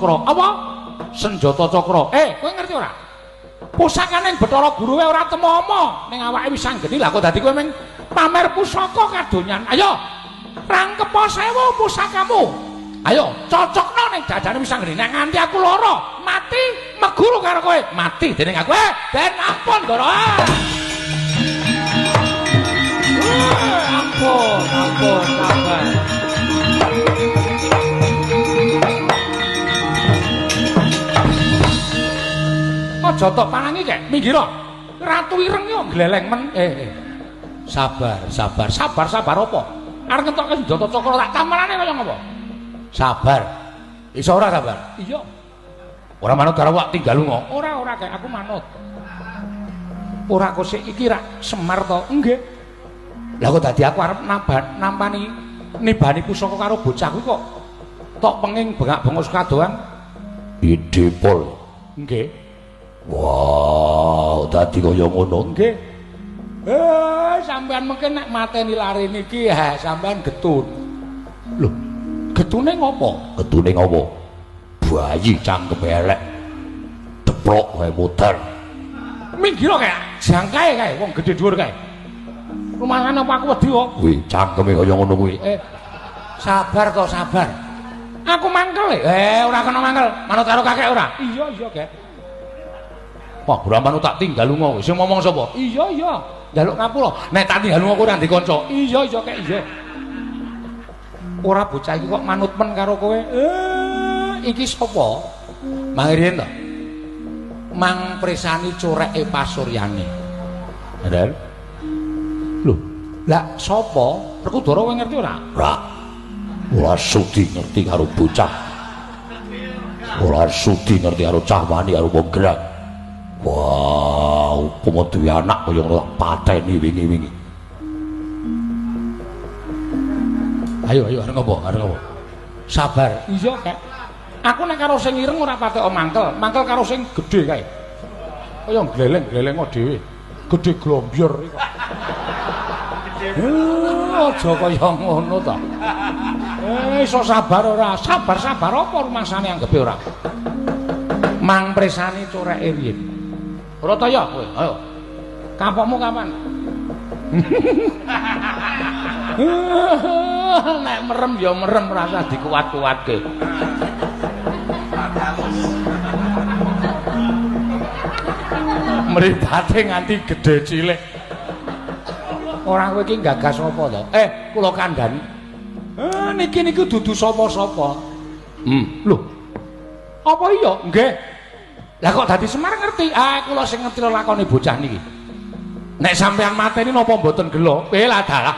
Cakra. Apa? Senjata cakra. Kowe ngerti ora? Pusakane Bathara Guru wae ora temomo ning awake wis anggeni. Lah kok dadi kowe mung pamer pusaka kadonyan. Ayo, rangkepa sewu pusakamu. Ayo, cocokno ning dadane wis anggeni. Nek nganti aku lara, mati meguru karo kowe. Mati dening aku. Ben ampun, Ndara. Ampun, ampun, sabar. Aja tok panangi kek, minggir. Ratu ireng yo gleleng men. Sabar, sabar, sabar, sabar apa? Arep ngentokke senjata cakra tak tamarane kaya ngopo? Sabar. Iso ora sabar? Iya. Ora manut karo awak tinggal lunga. Ora, ora kek, aku manut. Ora kok sik iki rak Semar to? Nggih. Lah kok dadi aku arep nampani nibani pusaka karo bocah kuwi kok tok penging bengak-bengok kadoan. Ide pol. Nggih. Wow, dadi kaya ngono. Nggih. Sampean mungkin nek mateni lare niki, ha sampean getun. Lho, getune ngopo? Getune ngopo? Bayi cangkeme elek. Deprok wae muter. Minggir kae, jangkae kae wong gedhe dhuwur kae. Rumasane apa aku wedi kok? Kuwi cangkeme kaya ngono kuwi. Sabar to, sabar. Aku mangkel. Ora kena mangkel. Manut karo kakek ora? Iya, iya, Kek. Wah, ora manut tak tinggal lunga. Sing ngomong sapa? Iya, iya. Njaluk ngapura. Nek tak tinggal lunga kowe ora ndek kanca. Iya, iya, Kek, iya. Ora bocah iki kok manut men karo kowe. Iki sapa? Mang riyen to. Mang presani coreke pasuryane. Bener? Lho, lah sapa? Werkudara kowe ngerti ora? Ora. Ora sudi ngerti karo bocah. Ora sudi ngerti karo cah wani karo wong gerak. Wah, upama duwe anak kaya ngono tak pateni wingi-wingi. Ayo, ayo, arep ngopo? Arep ngopo? Sabar. Iya, Kek. Aku nek karo sing ireng ora patek mangkel, mangkel karo sing gedhe kae. Kaya gleleng-gleleng dhewe. Gedhe glombyur iki kok. Aja kaya ngono ta. Iso sabar ora? Sabar-sabar apa rumasane anggepe ora? Mang presani coreke riyin. Ora ta ya kowe? Ayo. Kapokmu kapan? Nek merem ya merem rasa dikuat-kuatke. Mripate nganti gedhe cilik. Ora kowe iki gagas apa to? Kula kandhani. Niki niku dudu sapa-sapa. Lho. Apa iya? Nggih. Lah kok dadi Semar ngerti? Ah, kula sing ngerti lakone bocah niki. Nek sampean mateni napa mboten gelo? Lah dalah.